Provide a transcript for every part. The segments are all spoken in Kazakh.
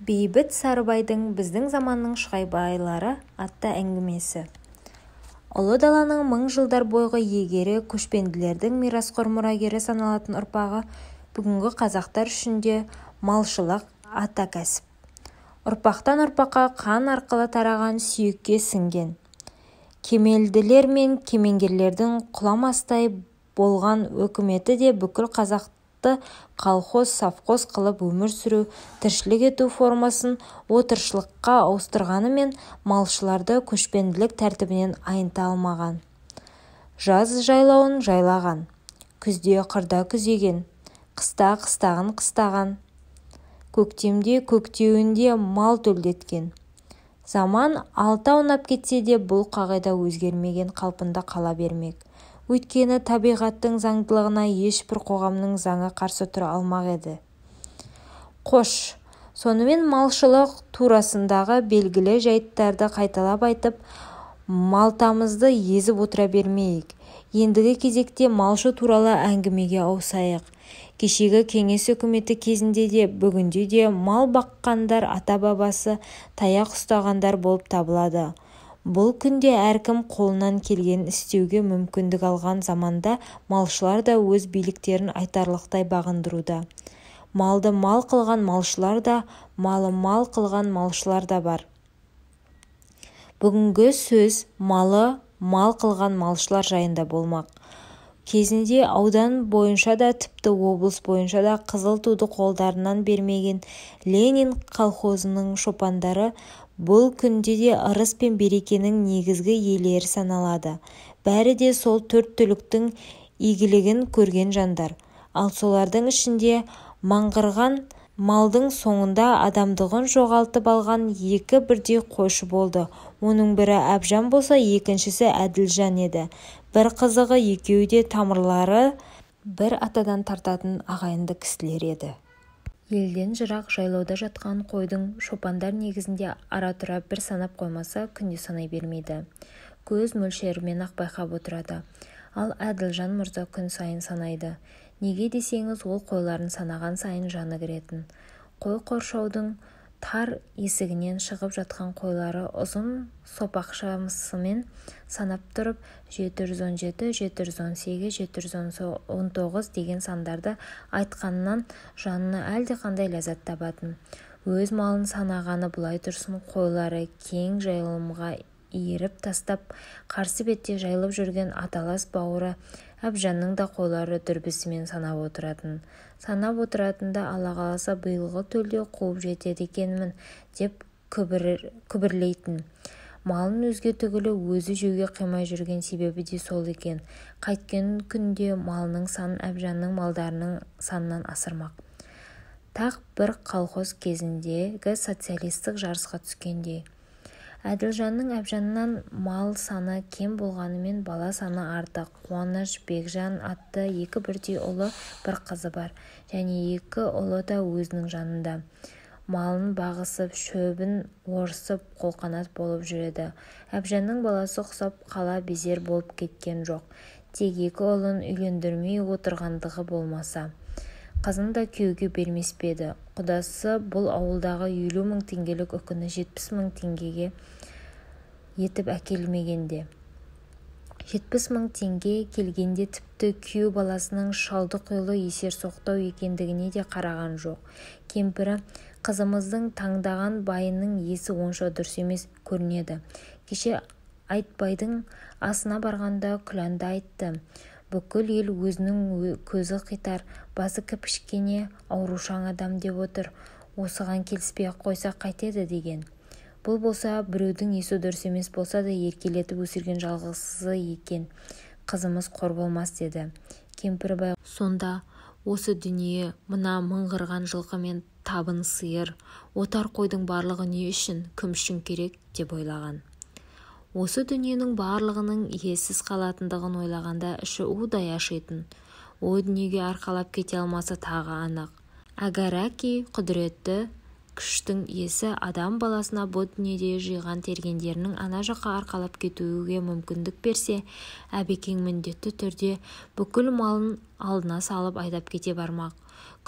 Бейбіт Сарыбайдың «Біздің заманның шығайбайлары» атты әңгімесі. Ұлы даланың мың жылдар бойғы иегері, көшпенділердің мирасқор мұрагері саналатын ұрпағы бүгінгі қазақтар үшін де малшылық ата кәсіп. Ұрпақтан ұрпаққа қан арқылы тараған, сүйекке сіңген. Кемелділер мен кемеңгерлердің құламастай болған өкіметі де бүкіл қазақты колхоз, совхоз қылып өмір сүру, тіршілік ету формасын отырықшылыққа ауыстырғанымен, малшыларды көшпенділік тәртібінен айныта алмаған. Жаз жайлауын жайлаған, күзде қырда күзеген, қыста қыстағын қыстаған, көктемде көктеуінде мал төлдеткен. Заман алты аунап кетсе де, бұл қағида өзгермеген қалпында қала бермек. Өйткені табиғаттың заңдылығына ешбір қоғамның заңы қарсы тұра алмақ еді. Қош, сонымен малшылық турасындағы белгілі жайттарды қайталап айтып, малтамызды езіп отыра бермейік. Ендігі кезекте малшы туралы әңгімеге ауысайық. Кешегі кеңес үкіметі кезінде де, бүгінде де мал баққандар ата-бабасы таяқ ұстағандар болып табылады. Бұл күнде әркім қолынан келгенін істеуге мүмкіндік алған заманда малшылар да өз биліктерін айтарлықтай бағындыруда. Малды мал қылған малшылар да, малы мал қылған малшылар да бар. Бүгінгі сөз малы мал қылған малшылар жайында болмақ. Кезінде аудан бойынша да, тіпті облыс бойынша да қызыл туды қолдарынан бермеген Ленин колхозының шопандары бұл күнде де ырыс пен берекенің негізгі иелері саналады. Бәрі де сол төрт түліктің игілігін көрген жандар. Ал солардың ішінде маңғырған малдың соңында адамдығын жоғалтып алған екі бірдей қойшы болды. Оның бірі Әбжан болса, екіншісі Әділжан еді. Бір қызығы, екеуі де тамырлары бір атадан тартатын ағайынды кісілер еді. Елден жырақ жайлауда жатқан қойдың шопандар негізінде ара-тұра бір санап қоймаса, күнде санай бермейді. Көз мөлшерімен-ақ байқап отырады. Ал Әділжан мырза күн сайын санайды. Неге десеңіз, ол қойларын санаған сайын жаны кіретін. Қой қоршаудың тар есігінен шығып жатқан қойлары ұзын сопақшасымен санап тұрып, 717, 718, 719 деген сандарды айтқаннан жанына әлдеқандай ләззат табатын. Өз малын санағаны былай тұрсын, қойлары кең жайылымға иіріп тастап, қарсы бетте жайылып жүрген аталас бауыры Әбжанның да қойлары дүрбісімен санап отыратын. Санап отыратын да, «Алла қаласа, биылғы төлде қуып жетеді екенмін», деп күбірлейтін. Малын өзге түгілі өзі жеуге қимай жүрген себебі де сол екен. Қайткен күнде малының санын Әбжанның малдарының санынан асырмақ. Тақ бір колхоз кезіндегі социалистік жарысқа түскендей. Әділжанның Әбжаннан мал саны кем болғанымен, бала саны артық. Қуаныш, Бекжан атты екі бірдей ұлы, бір қызы бар. Және екі ұлы да өзінің жанында. Малын бағысып, шөбін орысып, қолқанат болып жүреді. Әбжанның баласы ұқсап қала безер болып кеткен жоқ. Тек екі ұлын үйлендірмей отырғандығы болмаса. Қызын да күйеуге бермес пе еді. Құдасы бұл ауылдағы 50 мың теңгелік үкіні 70 мың теңгеге етіп әкелмегенде. 70 мың теңге келгенде тіпті күйеу баласының шалды-құйлы есерсоқтау екендігіне де қараған жоқ. Кемпірі, «Қызымыздың таңдаған байының есі онша дұрыс емес көрінеді. Кеше Айтбайдың асына барғанда Күләнда айтты. Бүкіл ел өзінің көзі қитар, басы кіп-кішкене аурушаң адам деп отыр. Осыған келіспей-ақ қойсақ қайтеді» деген. Бұл болса, біреудің есі дұрыс емес болса да еркелетіп өсірген жалғызы екен. Қызымыз қор болмас деді. Кемпір бай сонда осы дүние, мына мыңғырған жылқы мен табын сиыр, отар қойдың барлығы не үшін, кім үшін керек деп ойлаған. Осы дүниенің барлығының иесіз қалатындығын ойлағанда іші удай ашитын. О дүниеге арқалап кете алмасы тағы анық. Әгәрәки құдіретті күштің иесі адам баласына бұ дүниеде жиған тергендерінің ана жаққа арқалап кетуге мүмкіндік берсе, Әбекең міндетті түрде бүкіл малын алдына салып айдап кете бармақ.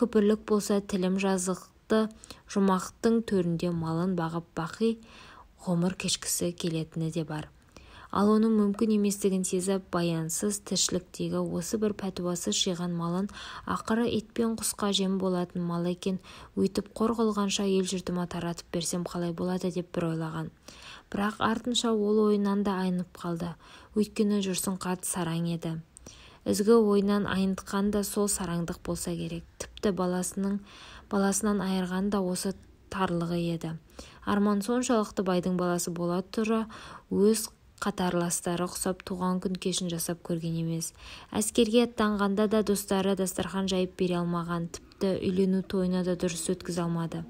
Күпірлік болса тілім жазық бақытты жұмақтың төрінде малын бағып бақи ғұмыр кешкісі келетіні де бар. Ал оның мүмкін еместігін сезіп, баянсыз тіршіліктегі осы бір пәтуасыз жиған малын ақыры ит пен құсқа жем болатын мал екен, өйтіп қор қылғанша ел-жұртыма таратып берсем қалай болады деп бір ойлаған. Бірақ артынша ол ойынан да айнып қалды. Өйткені Жүрсін қарт сараң еді. Ізгі ойынан айнытқан да сол сараңдық болса керек. Тіпті баласынан айырған да осы тарлығы еді. Арман соншалықты байдың баласы бола тұра өз қатарластары құсап туған күн кешін жасап көрген емес. Әскерге аттанғанда да достары дастархан жайып бере алмаған, тіпті үйлену тойына да дұрыс өткізе алмады.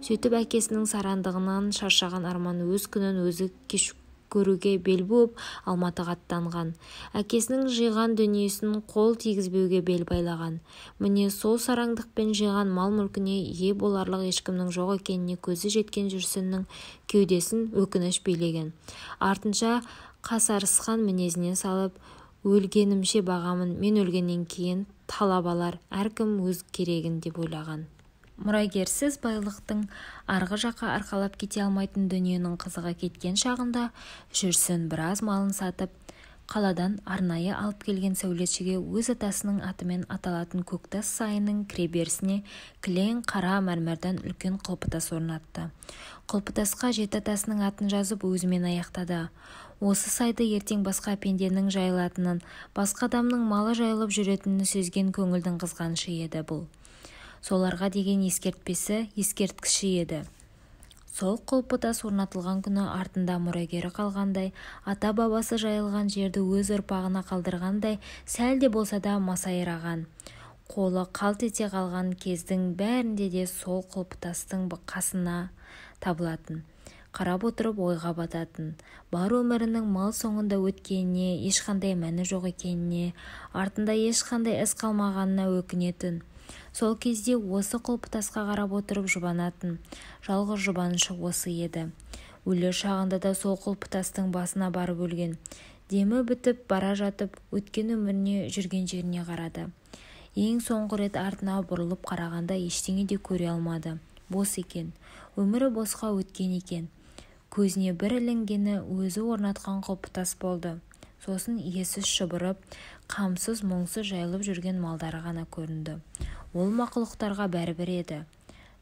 Сөйтіп әкесінің сарандығынан шаршаған Арман өз күнін өзі көруге бел буып, Алматыға аттанған. Әкесінің жиған дүниесін қол тигізбеуге бел байлаған. Міне сол сараңдықпен жиған мал-мүлкіне ие боларлық ешкімнің жоқ екеніне көзі жеткен Жүрсіннің кеудесін өкініш билеген. Артынша қасарысқан мінезіне салып, өлгенімше бағамын, мен өлгеннен кейін талап алар, әркім өз керегін деп ойлаған. Мұрагерсіз байлықтың арғы жаққа арқалап кете алмайтын дүниенің қызығы кеткен шағында Жүрсін біраз малын сатып, қаладан арнайы алып келген сәулетшіге өз атасының атымен аталатын Көктас сайының кіреберісіне кілең қара мәрмәрдан үлкен құлпытас орнатты. Құлпытасқа жеті атасының атын жазып өзімен аяқтады. Осы сайды ертең басқа пенденің жайылатынын, басқа адамның малы жайылып жүретінін сезген көңілдің қызғанышы еді бұл. Соларға деген ескертпесі, ескерткіші еді. Сол құлпытас орнатылған күні артында мұрагері қалғандай, ата-бабасы жайылған жерді өз ұрпағына қалдырғандай, сәл де болса да масайраған. Қолы қалт ете қалған кездің бәрінде де сол құлпытастың қасына табылатын. Қарап отырып ойға бататын. Бар өмірінің мал соңында өткеніне, ешқандай мәні жоқ екеніне, артында ешқандай іс қалмағанына өкінетін. Сол кезде осы құлпытасқа қарап отырып жұбанатын. Жалғыз жұбанышы осы еді. Өлер шағында да сол құлпытастың басына барып өлген. Демі бітіп бара жатып, өткен өміріне, жүрген жеріне қарады. Ең соңғы рет артына бұрылып қарағанда ештеңе де көре алмады. Бос екен. Өмірі босқа өткен екен. Көзіне бір ілінгені өзі орнатқан құлпытас болды. Сосын иесіз шұбырып, қамсыз, мұңсыз жайылып жүрген малдары ғана көрінді. Ол мақұлықтарға бәрібір еді.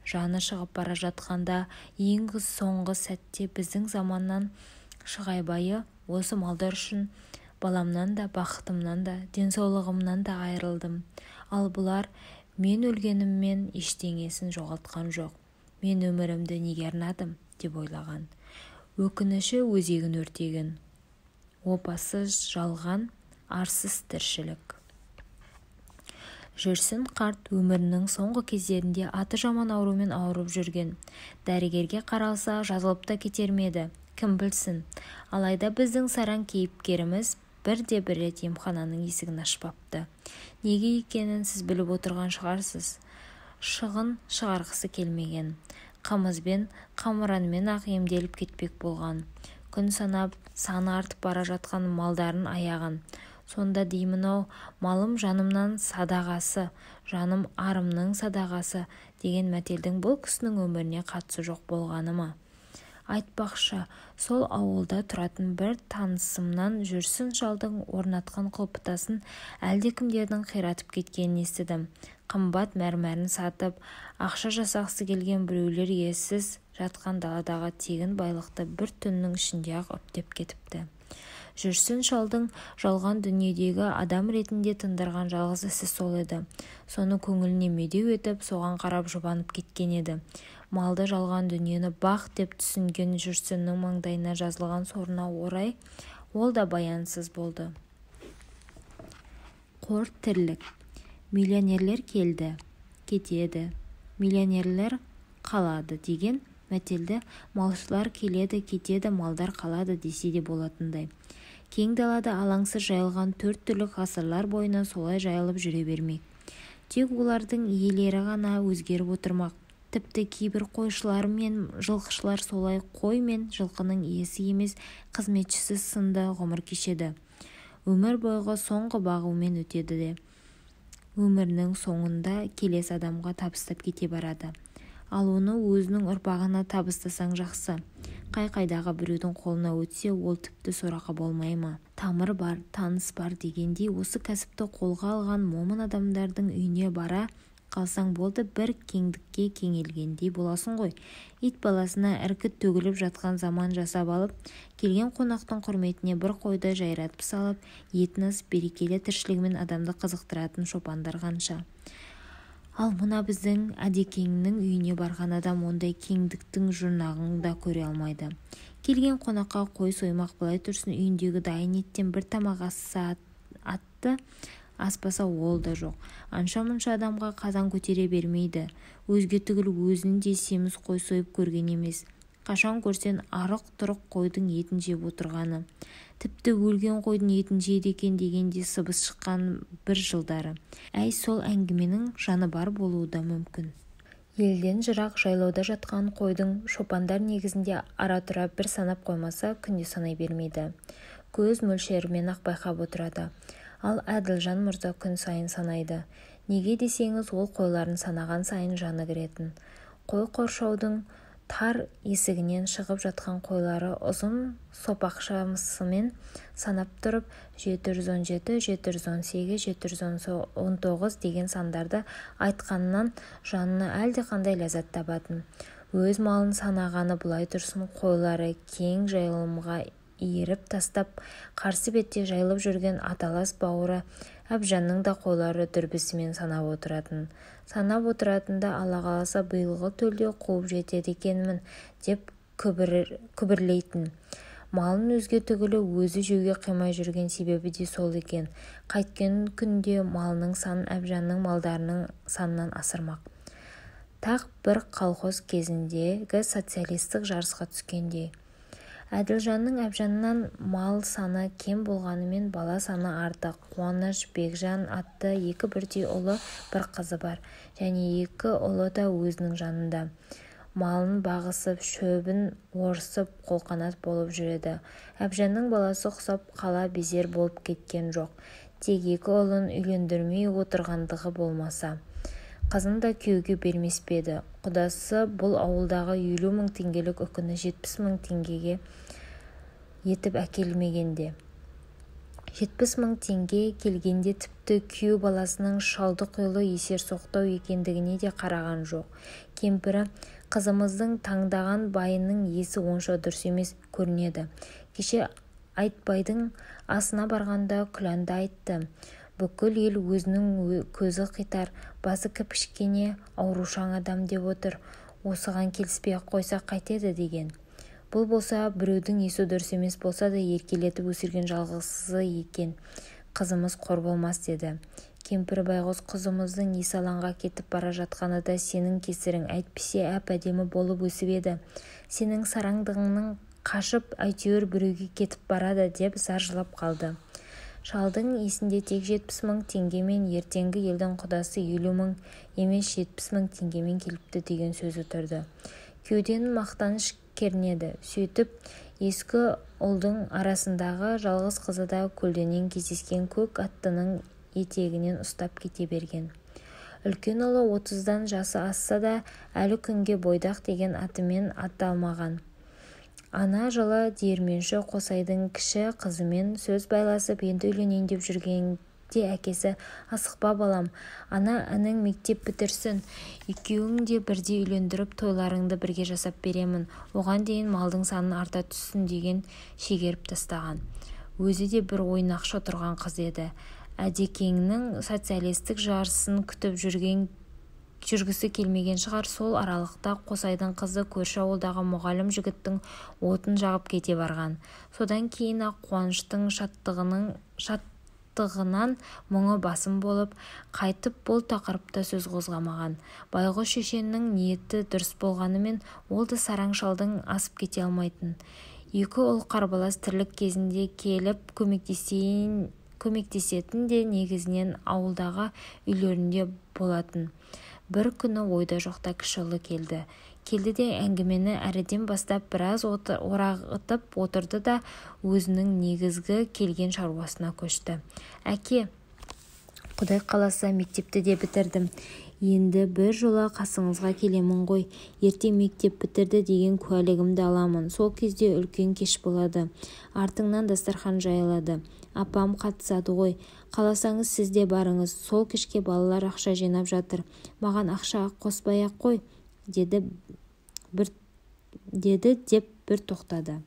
Жаны шығып бара жатқанда ең соңғы сәтте біздің заманнан шығайбайы осы малдар үшін баламнан да, бақытымнан да, денсаулығымнан да айырылдым. Ал бұлар мен өлгеніммен ештеңесін жоғалтқан жоқ. Мен өмірімді неге арнадым деп ойлаған. Өкініші өзегін өртеген. Опасыз жалған, арсыз тіршілік. Жүрсін қарт өмірінің соңғы кездерінде аты жаман аурумен ауырып жүрген. Дәрігерге қаралса, жазылып та кетер ме еді, кім білсін. Алайда біздің сараң кейіпкеріміз бірде бір рет емхананың есігін ашпапты. Неге екенін сіз біліп отырған шығарсыз. Шығын шығарғысы келмеген. Қымызбен, қамыранмен-ақ емделіп кетпек болған. Күн санап, саны артып бара жатқан малдарын аяған. Сонда деймін-ау, малым жанымнан садағасы, жаным арымның садағасы деген мәтелдің бұл кісінің өміріне қатысы жоқ болғаны ма? Айтпақшы, сол ауылда тұратын бір танысымнан Жүрсін шалдың орнатқан құлпытасын әлдекімдердің қиратып кеткенін естідім. Қымбат мәрмәрін сатып, ақша жасағысы келген біреулер иесіз жатқан даладағы тегін байлықты бір түннің ішінде-ақ үптеп кетіпті. Жүрсін шалдың жалған дүниедегі адам ретінде тындырған жалғыз ісі сол еді. Соны көңіліне медеу етіп, соған қарап жұбанып кеткен еді. Малды жалған дүниені бақ деп түсінген Жүрсіннің маңдайына жазылған сорына орай, ол да баянсыз болды. Қор тірлік. Миллионерлер келді, кетеді, миллионерлер қалады деген мәтелді малшылар келеді, кетеді, малдар қалады десе де болатындай. Кең далада алаңсыз жайылған төрт түлік ғасырлар бойына солай жайылып жүре бермек. Тек олардың иелері ғана өзгеріп отырмақ. Тіпті кейбір қойшылар мен жылқышылар солай қой мен жылқының иесі емес, қызметшісі сынды ғұмыр кешеді. Өмір бойғы соңғы бағумен өтеді де, өмірінің соңында келесі адамға табыстап кете барады. Ал оны өзінің ұрпағына табыстасаң жақсы. Қай-қайдағы біреудің қолына өтсе, ол тіпті сорақы болмай ма? Тамыр бар, таныс бар дегендей, осы кәсіпті қолға алған момын адамдардың үйіне бара қалсаң болды, бір кеңдікке кеңелгендей боласың ғой. Ит баласына іркіт төгіліп жатқан заман жасап алып, келген қонақтың құрметіне бір қойды жайратып салып, етін асып, берекелі тіршілігімен адамды қызықтыратын шопандар қанша. Ал мына біздің Әдекеңнің үйіне барған адам ондай кеңдіктің жұрнағын да көре алмайды. Келген қонаққа қой соймақ былай тұрсын, үйіндегі дайын еттен бір тамақ асса атты, аспаса ол да жоқ. Анша-мұнша адамға қазан көтере бермейді. Өзге түгіл өзін де семіз қой сойып көрген емес. Қашан көрсен арық-тұрық қойдың етін жеп отырғаны. Тіпті өлген қойдың етін жейді екен дегенде сыбыс шыққан бір жылдары. Әй, сол әңгіменің жаны бар болуы да мүмкін. Елден жырақ жайлауда жатқан қойдың шопандар негізінде ара-тұра бір санап қоймаса, күнде санай бермейді. Көз мөлшерімен-ақ байқап отырады. Ал Әділжан мырза күн сайын санайды. Неге десеңіз, ол қойларын санаған сайын жаны кіретін. Қой қоршаудың тар есігінен шығып жатқан қойлары ұзын сопақшасымен санап тұрып, 717, 718, 719 деген сандарды айтқаннан жанына әлдеқандай ләззат табатын. Өз малын санағаны былай тұрсын, қойлары кең жайылымға иіріп тастап, қарсы бетте жайылып жүрген аталас бауыры Әбжанның да қойлары дүрбісімен санап отыратын. Санап отыратында ала қаласа биылғы төлде қуып жетеді екенмін деп күбірлейтін. Малын өзге түгілі өзі жеуге қимай жүрген себебі де сол екен. Қайткен күнде малының санын Әбжанның малдарының санынан асырмақ. Тақ бір колхоз кезіндегі социалистік жарысқа түскендей. Әділжанның Әбжаннан мал саны кем болғанымен бала саны артық. Қуаныш, Бекжан атты екі бірдей ұлы, бір қызы бар. Және екі ұлы да өзінің жанында. Малын бағысып, шөбін орысып, қолқанат болып жүреді. Әбжанның баласы ұқсап қала безер болып кеткен жоқ. Тек екі ұлын үйлендірмей отырғандығы болмаса. Қызын да күйеуге бермес пе еді. Құдасы бұл ауылдағы 50 мың теңгелік үкіні 70 мың теңгеге етіп әкелмегенде. 70 мың теңге келгенде тіпті күйеу баласының шалды-құйлы есерсоқтау екендігіне де қараған жоқ. Кемпірі қызымыздың таңдаған байының есі онша дұрыс емес көрінеді. Кеше Айтбайдың асына барғанда Күләнді айтты. Бүкіл ел өзінің көзі қитар, басы кіп-кішкене аурушаң адам деп отыр. Осыған келіспей-ақ қойсақ қайтеді деген. Бұл болса біреудің есі дұрыс емес болса да еркелетіп өсірген жалғызы екен. Қызымыз қор болмас деді. Кемпір байғұс қызымыздың есалаңға кетіп бара жатқаны да сенің кесірің, әйтпесе әп-әдемі болып өсіп еді. Сенің сараңдығыңнан қашып әйтеуір біреуге кетіп барады деп зар жылап қалды. Шалдың есінде тек 70 мың теңгемен ертеңгі елдің құдасы 50 мың емес 70 мың теңгемен келіпті деген сөзі тұрды. Кеудені мақтаныш кернеді. Сөйтіп, ескі ұлдың арасындағы жалғыз қызы да көлденең кездескен көк аттының етегінен ұстап кете берген. Үлкен ұлы 30-дан жасы асса да әлі күнге бойдақ деген атымен аталмаған. Ана жылы диірменші Қосайдың кіші қызымен сөз байласып, енді үйленейін деп жүргенде әкесі асықпа балам, ана інің мектеп бітірсін, екеуің де бірдей үйлендіріп тойларыңды бірге жасап беремін, оған дейін малдың санын арта түссін деген шегеріп тастаған. Өзі де бір ойнақшы тұрған қыз еді. Әдекеңнің социалистік жарысын күтіп жүргісі келмеген шығар. Сол аралықта Қосайдың қызы көрші ауылдағы мұғалім жігіттің отын жағып кете барған. Содан кейін-ақ Қуаныштың шаттығынан мұңы басым болып, қайтып бұл тақырыпта сөз қозғамаған. Байғұс шешенің ниеті дұрыс болғанымен, ол да сараң шалдың асып кете алмайтын. Екі ұл қарбалас тірлік кезінде келіп көмектесетін де негізінен ауылдағы үйлерінде болатын. Бір күні ойда жоқта кіші ұлы келді. Келді де әңгімені әріден бастап біраз орағытып отырды да өзінің негізгі келген шаруасына көшті. Әке, Құдай қаласа мектепті де бітірдім. Енді бір жола қасыңызға келемін ғой. Ертең мектеп бітірді деген куәлігімді аламын. Сол кезде үлкен кеш болады. Артыңнан дастархан жайылады. Апам қатысады ғой. Қаласаңыз, сіз де барыңыз. Сол кешке балалар ақша жинап жатыр. Маған ақша қоспай-ақ қой, деді бір деді деп бір тоқтады.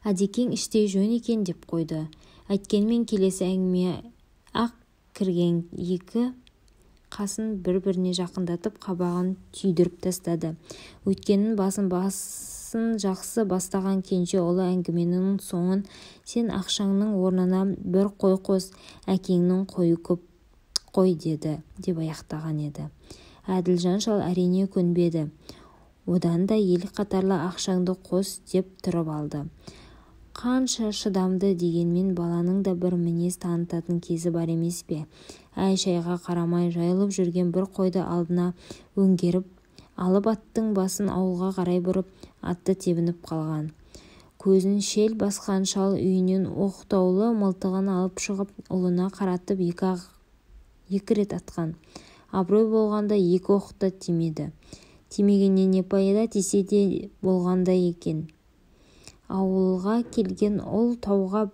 Әдекең іштей жөн екен деп қойды. Әйткенмен келесі әңгіме-ақ кірген екі қасын бір-біріне жақындатып, қабағын түйдіріп тастады. Өйткенін басын жақсы бастаған кенже ұлы әңгіменің соңын сен ақшаңның орнына бір қой қос, әкеңнің қойы көп қой деді деп аяқтаған еді. Әділжан шал әрине көнбеді. Одан да ел қатарлы ақшаңды қос деп тұрып алды. Қанша шыдамды дегенмен баланың да бір мінез танытатын кезі бар емес пе? Әй-шайға қарамай жайылып жүрген бір қойды алдына өңгеріп алып, аттың басын ауылға қарай бұрып, атты тебініп қалған. Көзін шел басқан шал үйінен оқтаулы мылтығын алып шығып, ұлына қаратып екі рет атқан. Абырой болғанда екі оқ та тимеді. Тимегеннен не пайда, тисе де болғандай екен. Ауылға келген ұл тауға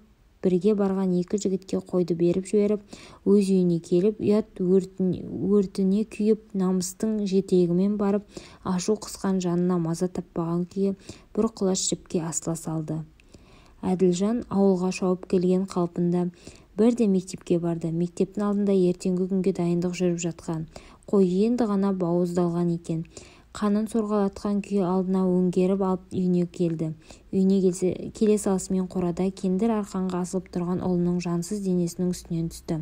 бірге барған екі жігітке қойды беріп жіберіп, өз үйіне келіп, ұят өртіне күйіп, намыстың жетегімен барып, ашу қысқан жанына маза таппаған күйі бір құлаш жіпке асыла салды. Әділжан ауылға шауып келген қалпында бірден мектепке барды. Мектептің алдында ертеңгі күнге дайындық жүріп жатқан. Қой енді ғана бауыздалған екен. Қанын сорғалатқан күйі алдына өңгеріп алып үйіне келді. Үйіне келе салысымен қорада кендір арқанға асылып тұрған ұлының жансыз денесінің үстінен түсті.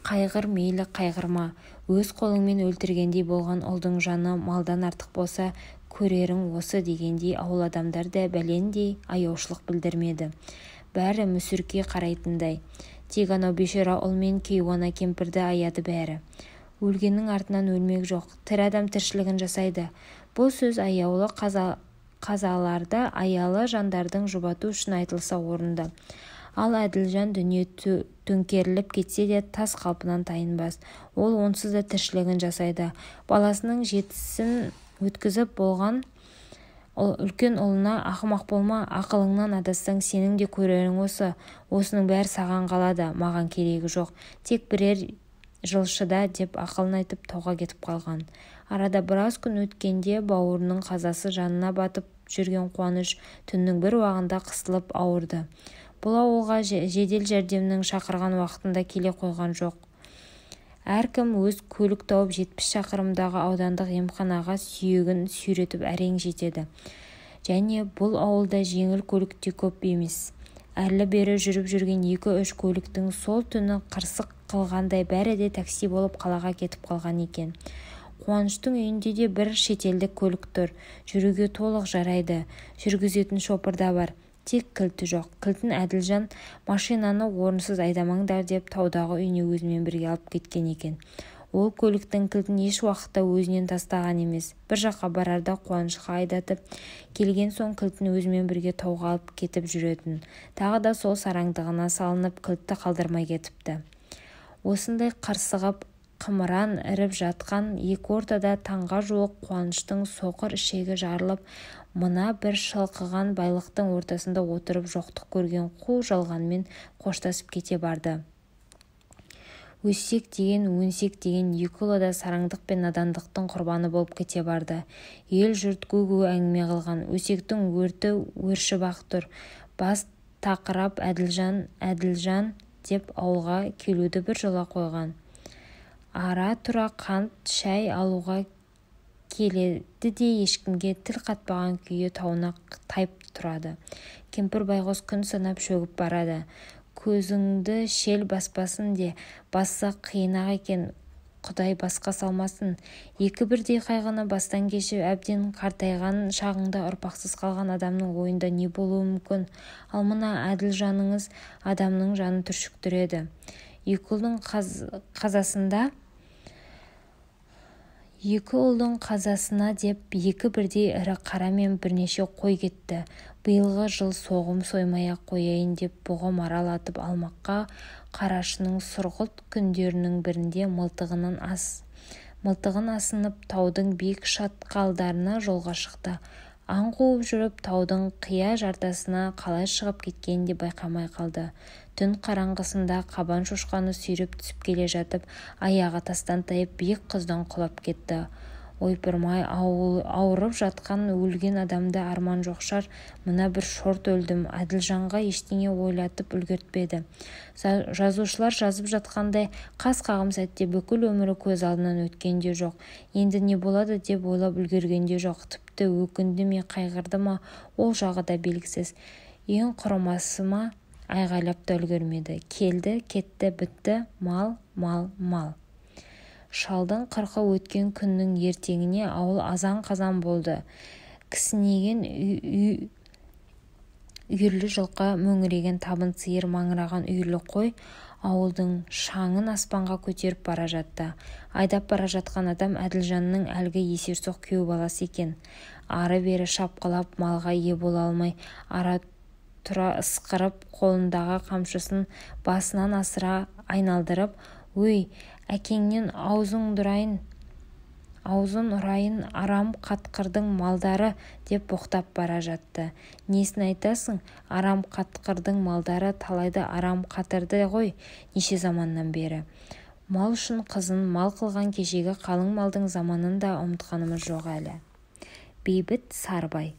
Қайғыр мейлі, қайғырма. Өз қолыңмен өлтіргендей болған ұлдың жаны малдан артық болса, көрерің осы дегендей ауыл адамдар да бәлендей аяушылық білдірмеді. Бәрі мүсіркей қарайтындай. Тек анау бейшара ұл мен кейуана кемпірді аяды бәрі. Өлгеннің артынан өлмек жоқ. Тірі адам тіршілігін жасайды. Бұл сөз аяулы қазаларда аялы жандардың жұбату үшін айтылса орынды. Ал Әділжан дүние төңкеріліп кетсе де тас қалпынан тайынбас. Ол онсыз да тіршілігін жасайды. Баласының жетісін өткізіп болған үлкен ұлына ақымақ болма, ақылыңнан адассаң сенің де көрерің осы. Осының бәрі саған қалады, маған керегі жоқ. Тек бірер жылшыда деп ақылын айтып тауға кетіп қалған. Арада біраз күн өткенде бауырының қазасы жанына батып жүрген Қуаныш түннің бір уағында қысылып ауырды. Бұл ауылға жедел жәрдемнің шақырған уақытында келе қойған жоқ. Әркім өз көлік тауып 70 шақырымдағы аудандық емханаға сүйегін сүйретіп әрең жетеді. Және бұл ауылда жеңіл көлік те көп емес. Әрлі-бері жүріп жүрген 2-3 көліктің сол түні қырсық қылғандай бәрі де такси болып қалаға кетіп қалған екен. Қуаныштың үйінде де бір шетелдік көлік тұр. Жүруге толық жарайды. Жүргізетін шопыр да бар. Тек кілті жоқ. Кілтін Әділжан машинаны орынсыз айдамаңдар деп таудағы үйіне өзімен бірге алып кеткен екен. Ол көліктің кілтін еш уақытта өзінен тастаған емес. Бір жаққа барарда Қуанышқа айдатып, келген соң кілтін өзімен бірге тауға алып кетіп жүретін. Тағы да сол сараңдығына салынып кілтті қалдырмай кетіпті. Осындай қырсығып, қымыран іріп жатқан екі ортада таңға жуық Қуаныштың соқыр ішегі жарылып, мына бір шылқыған байлықтың ортасында отырып жоқтық көрген қу жалғанмен қоштасып кете барды. Өссек деген, өнсек деген екі ұлы да сараңдық пен надандықтың құрбаны болып кете барды. Ел жұрт гу-гу әңгіме қылған. Өсектің өрті өршіп-ақ тұр. Бас тақырап Әділжан, Әділжан деп ауылға келуді бір жола қойған. Ара-тұра қант, шай алуға келеді де ешкімге тіл қатпаған күйі тауына тайып тұрады. Кемпір байғұс күн санап шөгіп барады. Көзіңді шел баспасын де, басса қиын-ақ екен, Құдай басқа салмасын. Екі бірдей қайғыны бастан кешіп, әбден қартайған шағыңда ұрпақсыз қалған адамның ойында не болуы мүмкін? Ал мына Әділжаныңыз адамның жанын түршіктіреді. Екі ұлдың Екі ұлдың қазасына деп екі бірдей ірі қара мен бірнеше қой кетті. Биылғы жыл соғым соймай-ақ қояйын деп бұғы марал атып алмаққа қарашының сұрғылт күндерінің бірінде мылтығын асынып таудың биік шатқалдарына жолға шықты. Аң қуып жүріп таудың қия жартасына қалай шығып кеткенін де байқамай қалды. Түн қараңғысында қабан шошқаны сүйреп түсіп келе жатып, аяғы тастан тайып биік құздан құлап кетті. Ойпырмай, ауырып жатқан өлген адамда арман жоқ шығар, мына бір шорт өлдім. Әділжанға ештеңе ойлатып үлгертпеді. Жазушылар жазып жатқандай, қас қағым сәтте бүкіл өмірі көз алдынан өткен де жоқ. Енді не болады деп ойлап үлгерген де жоқ. Тіпті өкінді ме, қайғырды ма, ол жағы да белгісіз. Ең құрымасы ма, айғайлап та үлгермеді. Келді, кетті, бітті, мал, мал, мал. Шалдың қырқы өткен күннің ертеңіне ауыл азан-қазан болды. Кісінеген үйірлі жылқы, мөңіреген табын сиыр, маңыраған үйірлі қой ауылдың шаңын аспанға көтеріп бара жатты. Айдап бара жатқан адам Әділжанның әлгі есерсоқ күйеу баласы екен. Ары-бері шапқылап малға ие бола алмай, ара тұра ысқырып, қолындағы қамшысын басынан асыра айналдырып, «Өй, әкеңнен аузын ұрайын, арам қатқырдың малдары!» деп боқтап бара жатты. Несін айтасың, арам қатқырдың малдары талайды арам қатырды ғой неше заманнан бері. Мал үшін қызын мал қылған кешегі қалың малдың заманын да ұмытқанымыз жоқ әлі. Бейбіт Сарыбай.